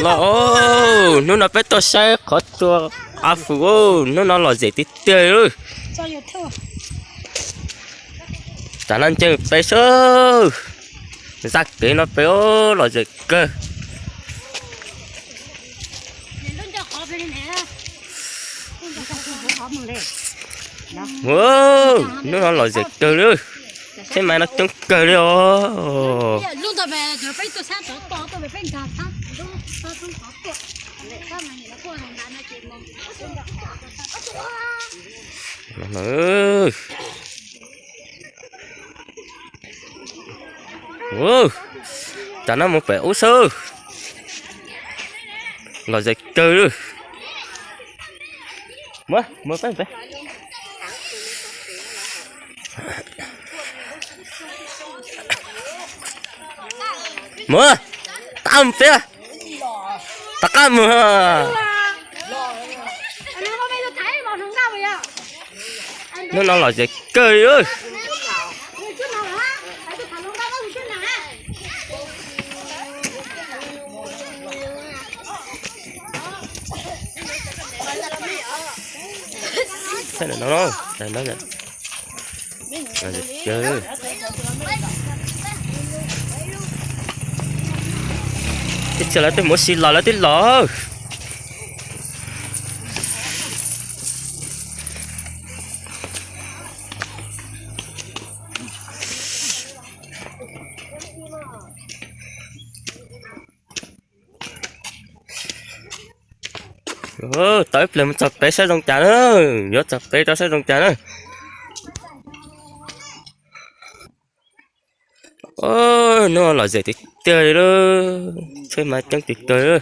Los, hnub no peb tuaj saib qhov tsua a fus, hnub no lom zem tiag tiag li. Tam no nce pem sab, zaj kev no pem, lom zem kawg. Hnub no lom zem kawg li, tsheb maiv no coob kawg li os. Tam no mus pem ub xwb, lom zem kawg li. Mus, mus pem pem. Mus, tam pem, tom qab mus. Hnub no lom zem kawg li. Tib txhia lawv twb mus ua si los lawv twb los. Tau ib pliag mus txog pem saib zoo cas na, yuav txog pem rau saib zoo cas na. Hnub no lom zem tiag tiag li, tsheb maiv coob tiag tiag li.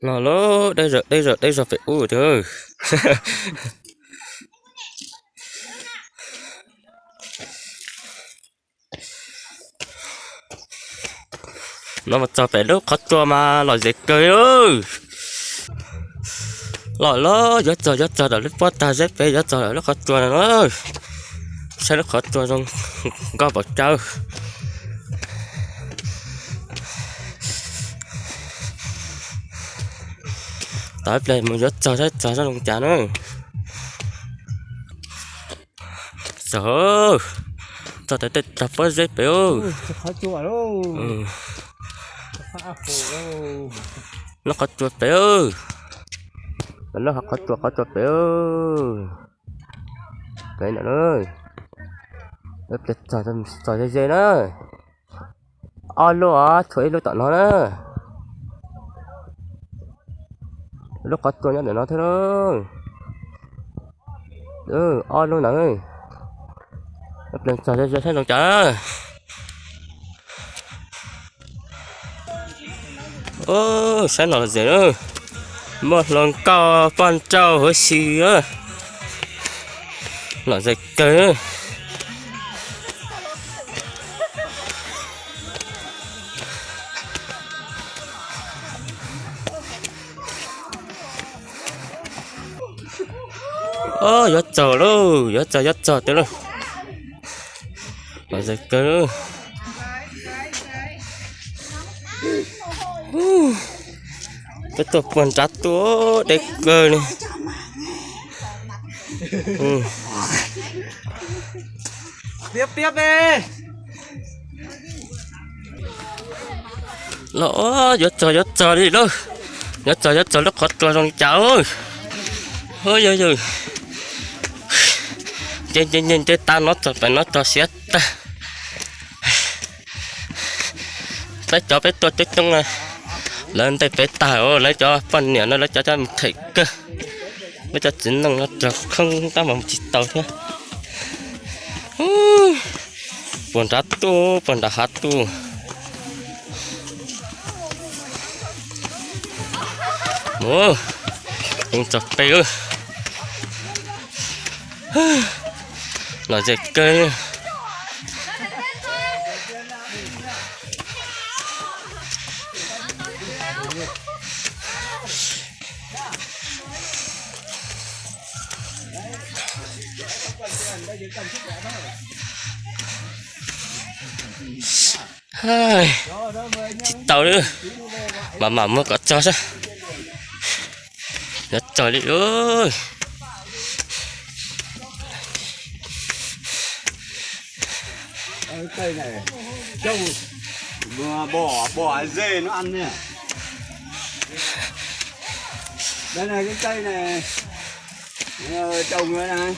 No los deb zog deb zog deb zog pem ub tiag. No mus txog pem lub qhov tsua mas lom zem kawg li. Los los yuav txog yuav txog ntawm lub pob tag zeb pem, yuav txog ntawm lub qhov tsua no. Saib lub qhov tsua zoo nkauj npaum cas. Tau ib pliag mus yuav txog saib txog zoo cas na. Txog, txog tej tag pob zeb pem. Lub qhov tsua pem, lub qhov tsua qhov tsua pem. Pem ntawm, ib pliag txog ze ze na. Ob lub os, tshuav ib lub tom no na. Lub qhov tsua nyob ntawm no thiab lauj. Ob lub ntawd. Ib pliag txog ze ze saib zoo cas. Saib lom zem, muaj hluas nkauj poj nrauj huv si, lom zem kawg. Yuav txog lauj, yuav txog yuav txog tiag lauj. Lom zem kawg. Peb tuaj puag nrad tuaj deb kawg li. Los yuav txog yuav txog li lauj. Yuav txog yuav txog lub qhov tsua zoo li cas. Yog yog, nce nce nce nce tag no txog pem no txog siab tag. Peb cov peb tuaj coob coob, lawv ntej peb tag, lawv cov poj niam no lawv cov coj mus them kawg. Peb cov txiv neej no rog khoob tab mas mus tsis tau thiab. Puag nrad tuaj, puag nrad hav tuaj. Mus, txog pem, lom zem kawg. Tsis tau li, mam mam muab kom txog saib. Yuav txog li. Bò, bò dê nó ăn nè. Đây này, cái cây này, ờ, trồng rồi này.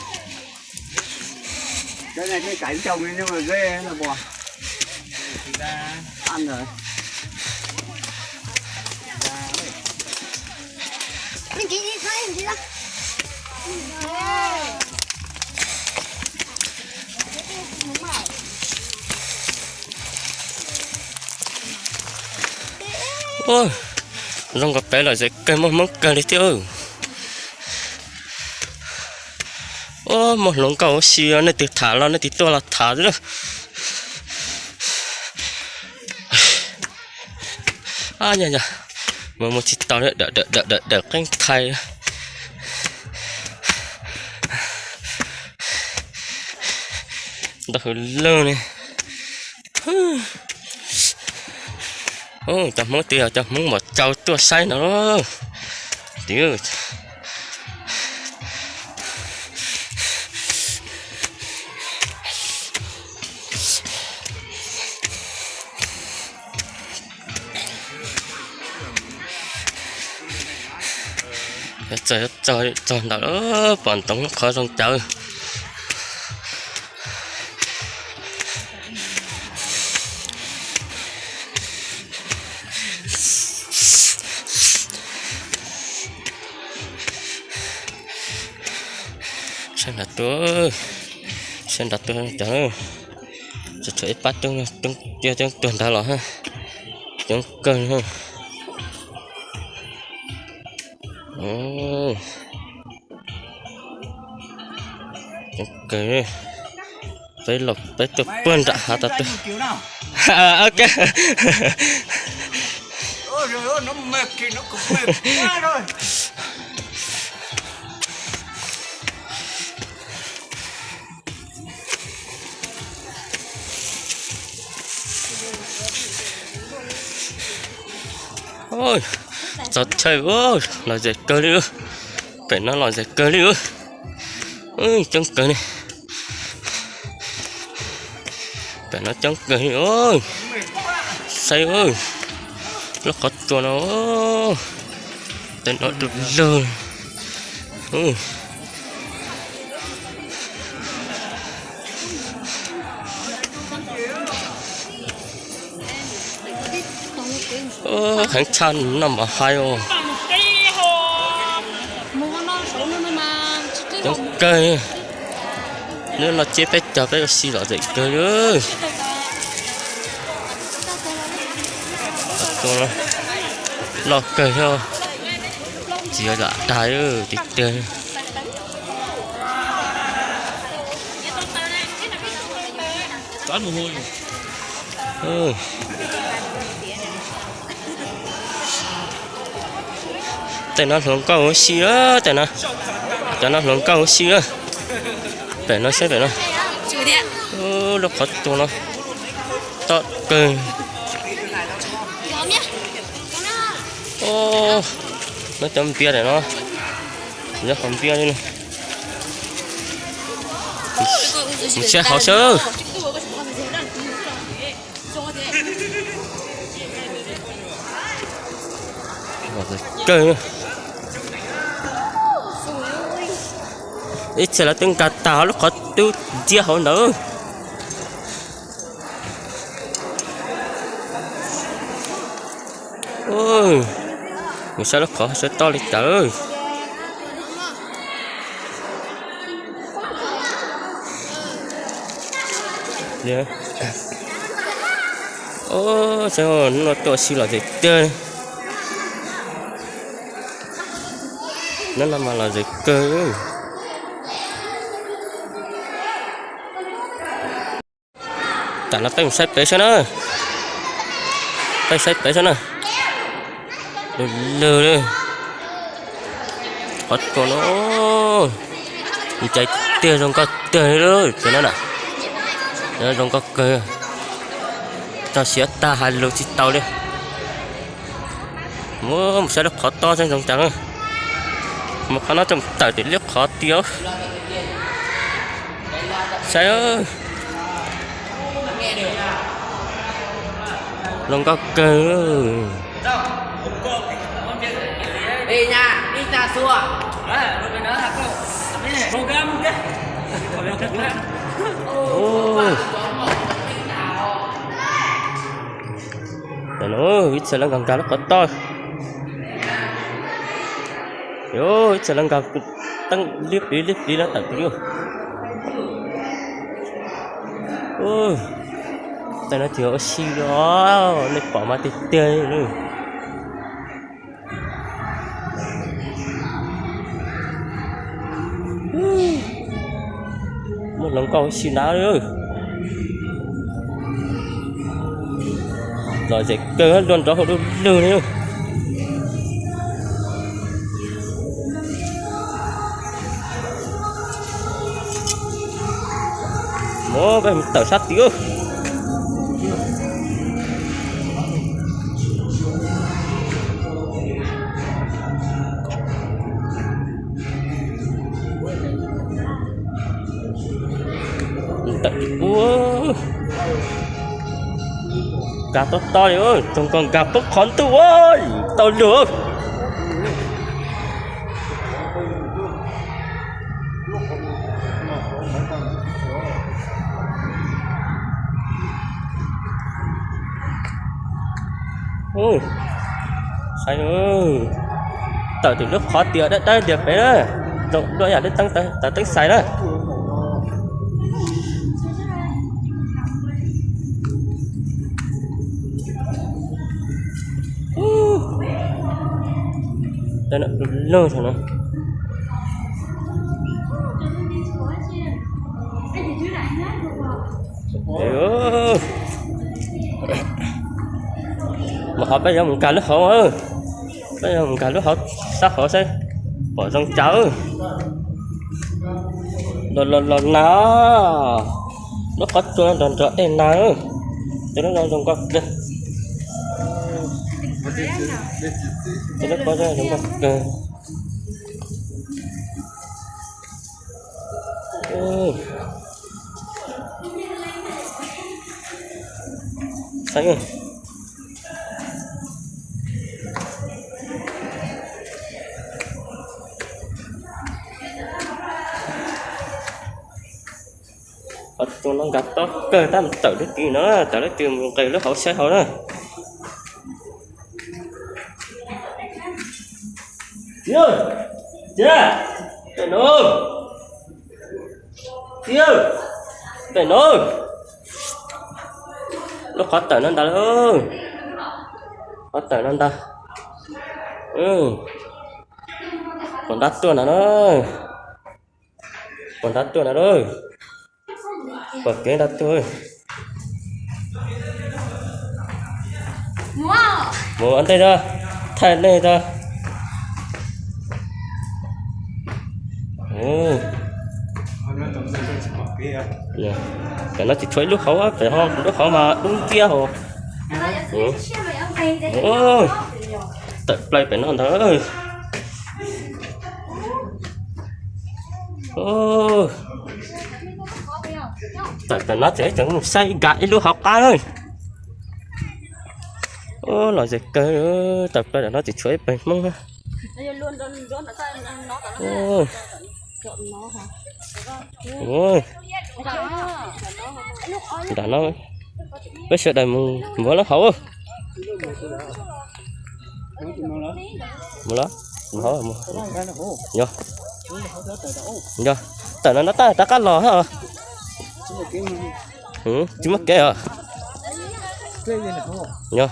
Cái này cái cải trồng này nhưng mà dê nó bò. Ăn rồi. Ua, zoo nkaus peb lom zem kawg, muaj Hmoob kawg li thiab. Ua, muaj hluas nkauj ua si, nej twg tham los nej twg tuaj los tham xwb. Yog yog, mus mus tsis tau li, dawm dawm dawm dawm qeeb thaiv. Ntau hws lug ne. Cov Hmoob twb yog cov Hmoob Mos Txau tuaj saib no. Twb txog, txog ntawm pom ntoo qhov zoo cawv. Sab nrad tuaj, sab nrad tuaj cov, tshuav ib pab coob, coob tiag, coob tuag nrad los, coob kawg. Coob kawg, peb los peb tuaj puag nram hav tas tuaj. Txog chaw, lom zem kawg li. Pem no lom zem kawg li. Coob kawg li. Pem no coob kawg li. Saib lub qhov tsua no, tej no du lug. Heev tshaj no mas hais os. Coob kawg. Hnub no tsiab peb caug peb ua si lom zem kawg li. Loj kawg thiab, tsis yog lam dag tiag tiag. Tej no hluas nkauj ua si, tej no, cov no hluas nkauj ua si. Pem no saib pem no, lub qhov tsua no, toj kawg. Nyob cov npias ntawm no, nyob qhov npias li no. Mus saib hauv xwb. Kawg. Ib txhia lawv twb nkag tag lub qhov tub ntxiab hauv ntawd. Mus saib lub qhov saib tob li cas. Saib hnub no tuaj ua si lom zem tiag. Hnub no mas lom zem kawg. Tam no peb mus saib pem saib na. Peb saib pem saib na. Lwg lwg li. Qhov tsua no ncai tiag, zoo nkauj tiag li lawm cov no na. Zoo nkauj kawg. Txog siav tag hais lus tsis tau li. Mus, mus saib lub qhov toj zoo zoo cas na. Mus qhov no tseem tawm tim lub qhov tiag. Saib, zoo nkauj kawg. Ib txhia lawv nkag nkag lub qhov toj. Ib txhia lawv nkag teeb liab pliv liab pliv lawv tawm tus. Tej no ces ua si os, nej pom mas tiag tiag li. Muaj hluas nkauj ua si hnyav li. Lom zem kawg, dua nrov hauv dub lug li. Mus, peb mus tawm sab tid. Tawm ua, nkag tob tob li, zoo nkaus nkag poob qhov ntuj ua tau luag. Saib, tawm tim lub qhov tias dawb dawb tias pem na, zoo dua yam lub teeb, taws teeb xais na. Lug no. Mas qhov peb yuav mus nkag lub hauv, peb yuav mus nkag lub hauv, sab hauv saib pom zoo cas. Los los los na, lub qhov tsua no nrog nrog dej na, cov lub no zoo nkauj kawg. Cov lub pob zeb zoo nkauj kawg. Saib, qhov tsua no nkag tob kawg, tab mus tawm lub twg no, tawm lub twg mus nqis lub hauv saib hauv na. Txiv, txiv, pem no, txiv, pem no, lub qhov tawm no ntag lauj, qhov tawm no ntag. Pom nrab tuaj ntag na, pom nrab tuaj ntag lauj, pom kev nrab tuaj. Mus ua ntej os, thaij nej os. Pem no tsis tshuav ib lub hauv, pem lub hauv mas dub nciab hauv. Tawm plaws pem no ntag. Tawm plaws no ces tseem mus saib nkag ib lub hauv qab na. Lom zem kawg, tawm plaws no tsis tshuav ib pawg Hmoob na. Nram no peb sawv daws mus muab lub hauv. Mus los, mus hauv, yog, yog, tawm no no tab rov qab los. Tsis muaj kev os. Yog,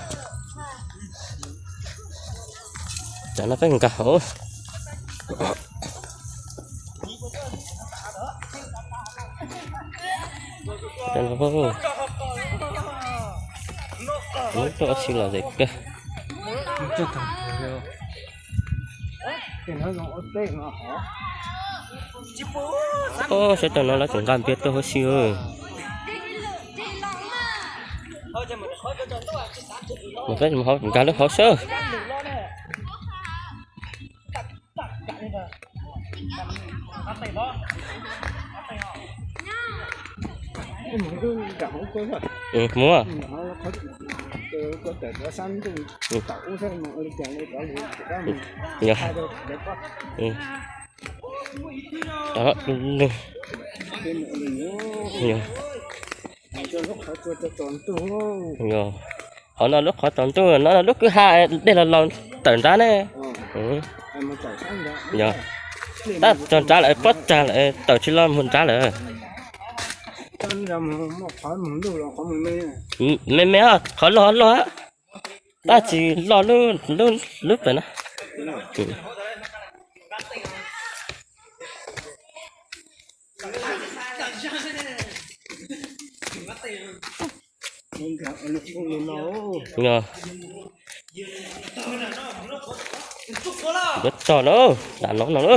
tam no peb nkag hauv. Ua si lom zem kawg. Saib tam no lawv tseem nqa npias tuaj huv si. Nkag lub hauv xwb. Mus. Qhov no lub qhov tsaus ntuj no lub kwj ha dej los laus tawm nrab ne. Yog, tab tsaus nrab lawm pob tsag lawm tawm tsis los mus nrab lawm. Me me qhov loj loj, tab tsis loj lub pem na. Yuav tog na, nram no no.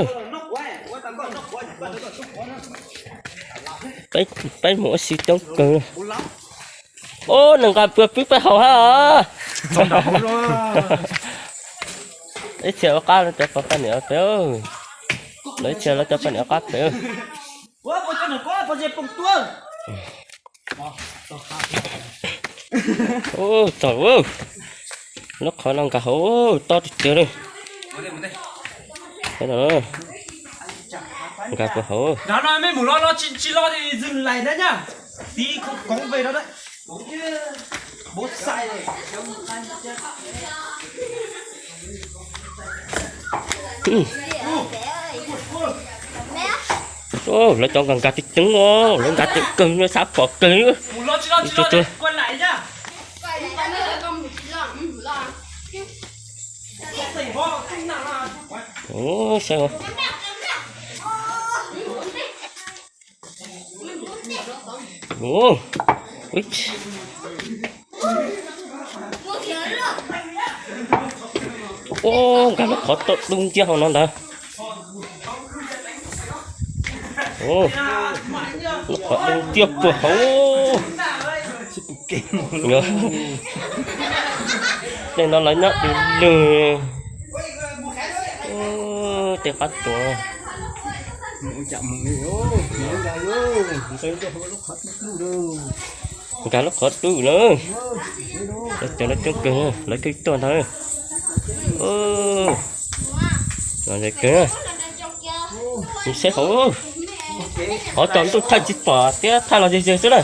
Peb mus ua si coob kawg. Ub, nws nqa pua pib peb haus hab. Ib txhia ua qab los cov poj niam pem, los ib txhia los cov poj niam ua qab pem. Ub, txog lub qhov no nkag hauv tob tiag tiag li. Nkag puag hauv. Lawv cov nkag nkag ceev ceev os, lawv nkag ceev kawg, xav pom kawg. Ib tug tuag. Ub, saib os. Ub, ub, nkag lub qhov tau dub nciab hauv no ntag. Lub qhov dub nciab puag hauv. Tej no lawv nyob du lug. Tej qab tsuas. Nkag lub qhov dub na. Lawv coob kawg, lawv coob tuaj ntag. Kawg. Saib hauv. Hauv tsaus ntuj thaij tsis pom thiab, thaij los ze ze xwb na.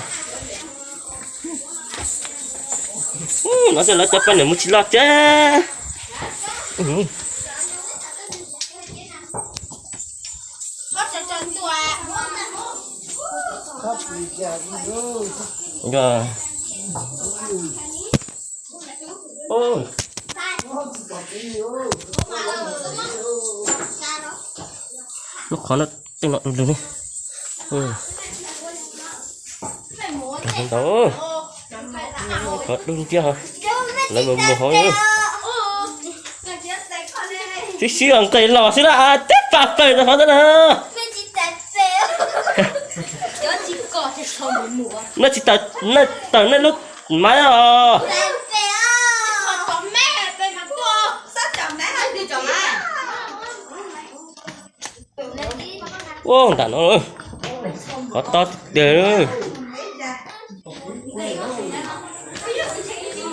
No ces lawv cov poj niam mus tsis loj thiab. Lub qhov no tej no du lug ne. Ntau, qhov dub nciab. Lawv mus mus hauv. Sib sib os, nqes los xwb na, teb pas pawg rau hauv ntawd na. Nej tsis tawm, nej tawm nej lub maiv os. Ua nram no, qhov tob tiag.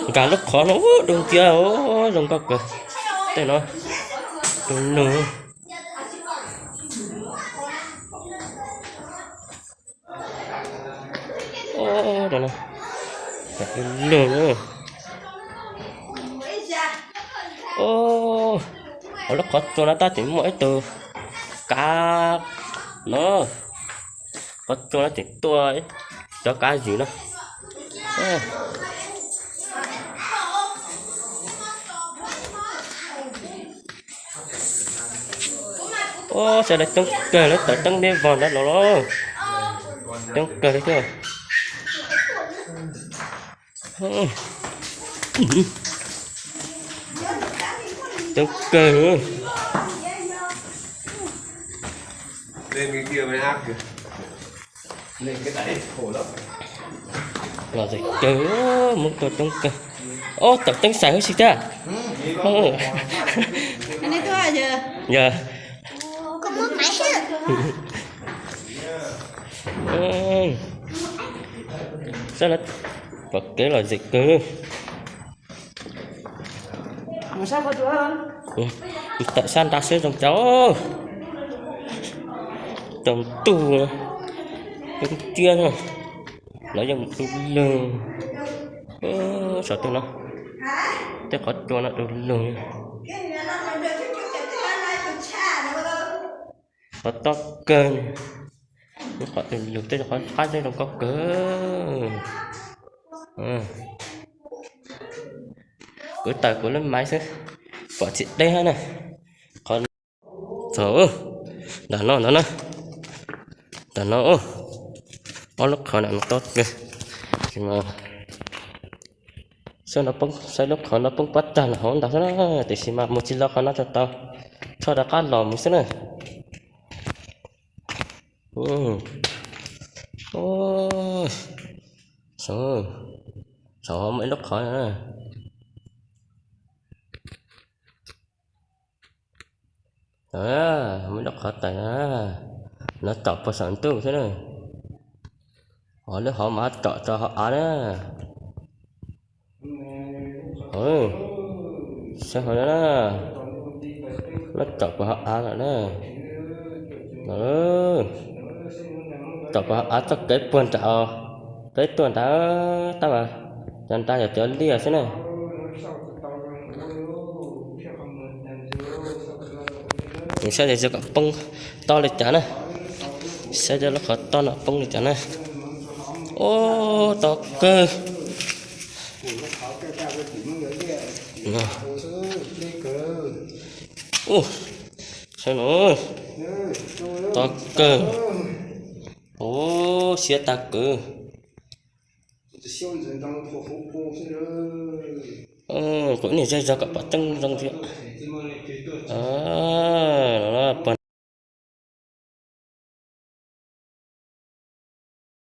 Nkag lub qhov no, ub, dub nciab, zoo nkauj kawg. Tej no, tus nug. Ub, tus nug. Ub, lub qhov tsua no tab tseem muaj ib tug kav no. Qhov tsua no tseem tuaj cov kav ywm no. Ub, saib lawv coob kawg, lawv tawm teeb deb vog ntawd los los. Coob kawg li thiab. Coob kawg. Lom zem kawg, Hmoob tuaj coob kawg. Ob tawm teeb xais huv si thiab. Yog. Saib, pom kev lom zem kawg. Tawm sab nrad seb zoo cas. Tsaus ntuj, ib tiab no lawv yeej mus du lug. Saum tej no, tej qhov tsua no du lug. Qhov tob kawg, qhov du lug tej qhov qab zeb zoo nkauj kawg. Kuv tawm kuv lub maiv xwb, pom tsis deb hab na. Qhov, thaum, nram no ntag na, nram no, ob lub qhov no tob kawg. Saib lub qhov no poob pob tag los hauv ntag xwb na, tiam sis mas mus tsis los qhov no tau, txhob rov qab los mus xwb na. Saum, saum muaj ib lub qhov na. Muaj ib lub qhov tawm na, lawv tsom puag saum ntuj xwb na. Ho lub hauv mas tsom rau hauv av na. Saib hauv no na, lawv tsom puag hauv av lawm na. Tsom puag hauv av txoj kev puag nram peb tuaj nrad, tab mas cov nrad yog cov liaj xwb na. Saib yog kom poob tob li cas na. Saib yog lub qhov tob no poob li cas na. Ub, tob kawg. Ub, saib no, tob kawg. Ub, siab tag kawg. Kuv niam zej zog kom pom tseeb zoo thiab.